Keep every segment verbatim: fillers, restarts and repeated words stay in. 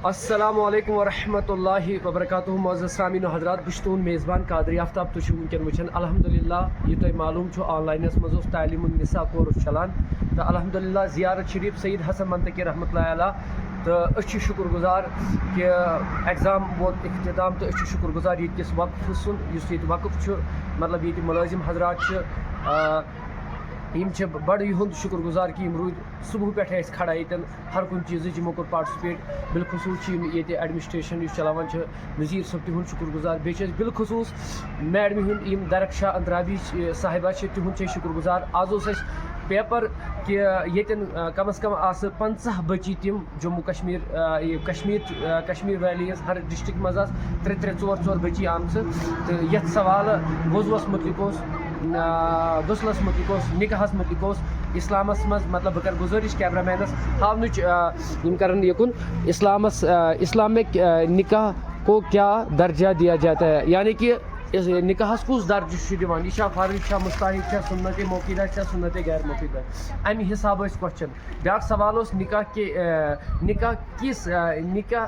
السلام علیکم ورحمۃ اللہ وبرکاتہ۔ معزز سامعین و حضرات، بہٕ چھُس تُہُنٛد میزبان قادری آفتاب۔ تُہۍ چھِو وٕنکیٚن وٕچھان، الحمدللہ، یہِ تۄہہِ معلوم چھُ، آن لاینَس منٛز اوس تعلیٖم النساء کورس چلان، تہٕ الحمدللہ زیارت شریف سید حسن منتقی رحمۃ اللہ علیہ، تہٕ أسۍ چھِ شُکُر گُزار کہِ ایگزام ووت اختتام، تہٕ أسۍ چھِ شُکُر گُزار ییٚتہِ کِس وقفہٕ سُنٛد، یُس ییٚتہِ وقف چھُ، مطلب، ییٚتہِ مُلٲزِم حضرات چھِ، آ، یِم چھِ بَڑٕ یِہُنٛد شُکُر گُزار کہِ یِم روٗدۍ صُبحہٕ پٮ۪ٹھَے اَسہِ کھڑا ییٚتٮ۪ن۔ ہر کُنہِ چیٖزٕچ یِمو کوٚر پارٹِسِپیٹ، بالخصوٗص چھِ یِم ییٚتہِ ایڈمنسٹریشن یُس چلاوان چھِ، نذیٖر صٲب، تِہُنٛد شُکُر گُزار۔ بیٚیہِ چھِ أسۍ بالخصوٗص میڈمہِ ہُنٛد، یِم درخشاہ اندرابی چھِ، صاحبہ چھِ، تِہُنٛد چھِ أسۍ شُکُر گُزار۔ آز اوس اَسہِ پیپر کہِ ییٚتٮ۪ن، آ، کم از کم آسہٕ پنٛژاہ بچی تِم جموں کشمیر، آ، یہِ کشمیر، آ، کشمیر ویلی ہٕنٛز ہر ڈسٹرکٹ منٛز آسہٕ ترٛےٚ ترٛےٚ ژور ژور بچی آمژٕ، تہٕ یتھ سوالہٕ وضوٗوس متعلق اوس، آ، غسلس متعلق اوس، نکاحس متعلق اوس، اسلامس منٛز، مطلب، بہٕ کرٕ گُزٲرِش کیمرہ مینس ہاونٕچ، آ، یِم کرن یِکُن، اسلامس، آ، اسلامک، آ، نکاح کو کیا درجہ دیا جاتا ہے، یعنی کہ اس نکاحس کُس درجہٕ چھُ دِوان، یہِ چھا فرض، چھا مستحب، چھا سنت مؤکدہ، چھا سنت غیر مؤکدہ، امہِ حسابہٕ ٲسۍ کوسچن۔ بیٛاکھ سوال اوس، نکاح کے، آ، نکاح کس، آ، نکاح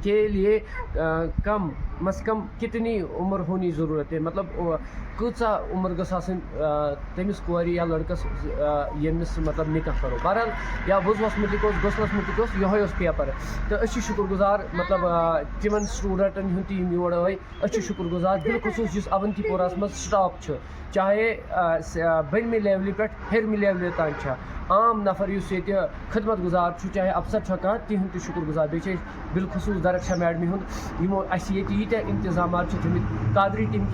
کے لیے، آ، کم از کم کتنی عمر ہونی ضرورت ہے، مطلب، او، کۭژاہ عمر گٔژھ آسٕنۍ، آ، تٔمِس کورِ یا لڑکس، آ، ییٚمِس، مطلب، نکاح کرو؟ بہرحال، یا وضوٗوس متعلق اوس، غسلس متعلق اوس، یِہوٚے اوس پیپر۔ تہٕ أسۍ چھِ شُکُر گُزار، مطلب، آ، تِمن سٹوڈنٹن ہُنٛد تہِ، یِم یور ٲے۔ أسۍ چھِ شُکُر گُزار بالخصوٗص یُس اونتی پوراہس منٛز سٹاف چھُ، چاہے، آ، س-، آ، بٔنمہِ لیولہِ پٮ۪ٹھ ہیٚرمہِ لیولہِ تام چھا عام نفر یُس ییٚتہِ خدمت گُزار چھُ، چاہے افسر چھا کانٛہہ، تِہُنٛد تہِ شُکُر گُزار۔ بیٚیہِ چھِ أسۍ بالخصوٗص درخشاہ میڈمہِ ہُنٛد، یِمو اَسہِ ییٚتہِ ییٖتیٛاہ انتظامات چھِ تھٲمٕتۍ قادری ٹیٖم